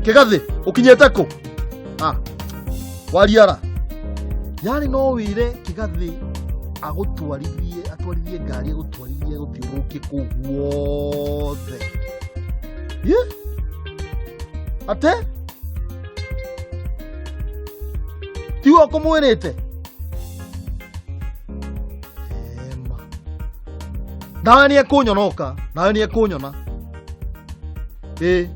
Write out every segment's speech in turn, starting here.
Kĩgathĩ ũkinyĩte kũ? Ah, wariara. Yani no wĩre Kĩgathĩ agũtwarithie, atwarithie ngari, agũtwarithie agũthiũrũrũkie kũu guothe. Ye? Ate? Tiwe ũkũmwĩrĩte? Ema. Nawe nĩ ekũnyona oka, nawe nĩ ekũnyona. Ĩĩ.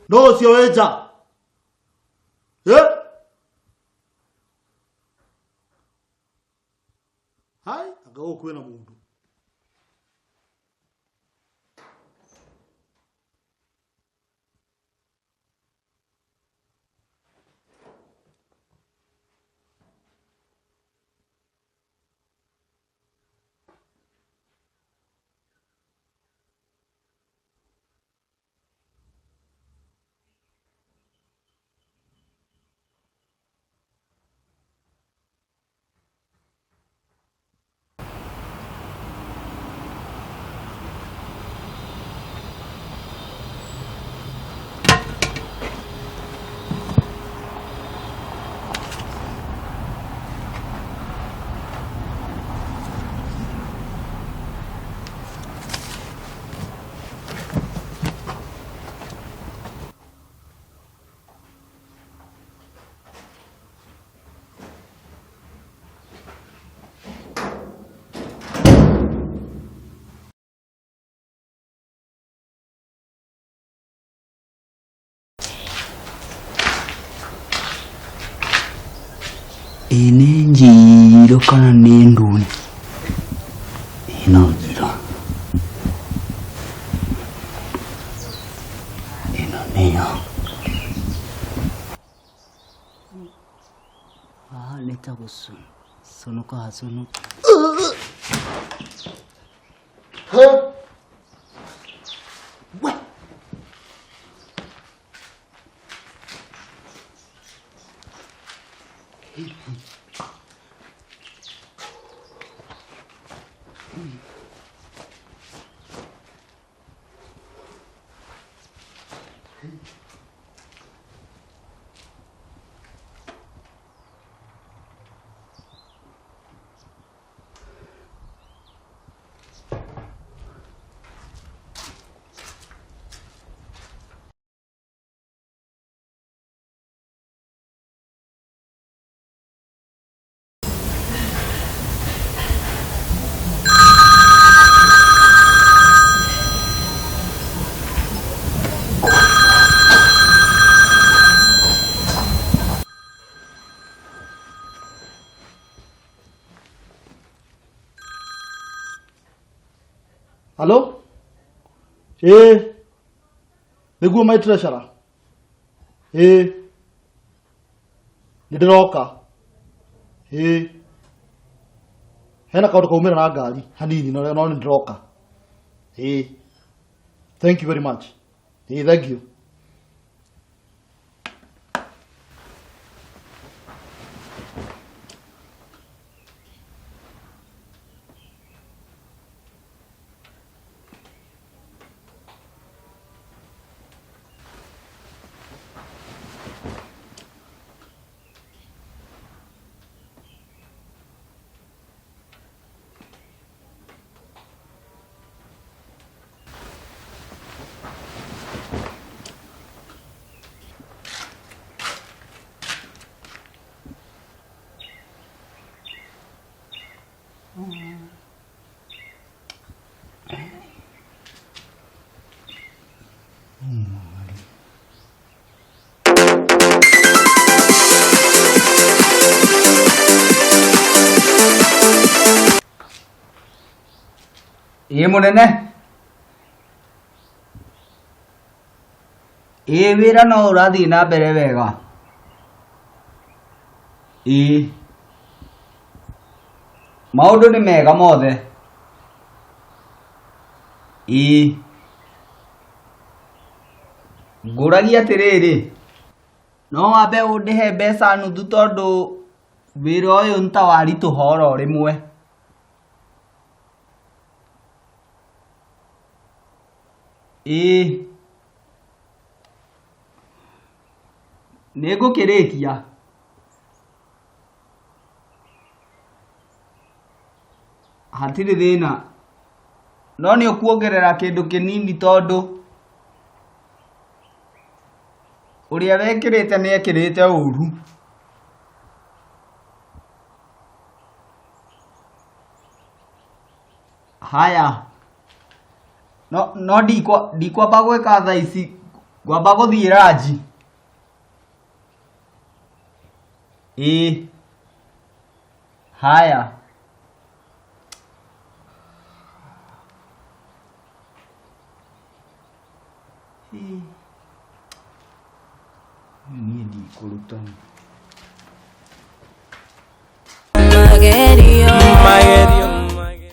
No ũcio wĩ nja. Eh? Hai, anga gũkũ kwĩna mũndũ. Ĩ nĩ njirũ kana nĩ ndune? Ĩ no njirũ. Ĩno nĩyo. Haha nĩ ta gũconoka haconoka. We. Halo? Ĩĩ. Nĩguo my treasurer. Ĩĩ. Nĩ ndĩroka. Ĩĩ. Hena kaũndũ kaumĩra na ngari hanini no no nĩ ndĩroka. Ĩĩ. Thank you very much. Ĩĩ, thank you. Ĩ mũnene. Ĩ wĩra no ũrathiĩ na mbere wega. Ĩ maũndũ nĩ mega mothe. Ĩ ngũragia atĩrĩrĩ, no wambe ũndĩhe mbeca nuthu tondũ wĩra ũyũ nĩ ta waritũha oro rĩmwe. Ĩĩ nĩ ngũkĩrĩkia. Hatirĩ thĩna. No nĩ ũkuongerera kĩndũ kĩnini tondũ ũrĩa wekĩrĩte nĩ ekĩrĩte ũru. Haya. No no ndikwamba gwĩka thaa ici, ngwamba gũthiĩ ranji. Ĩĩ. Haya. Niĩ ndikũruta.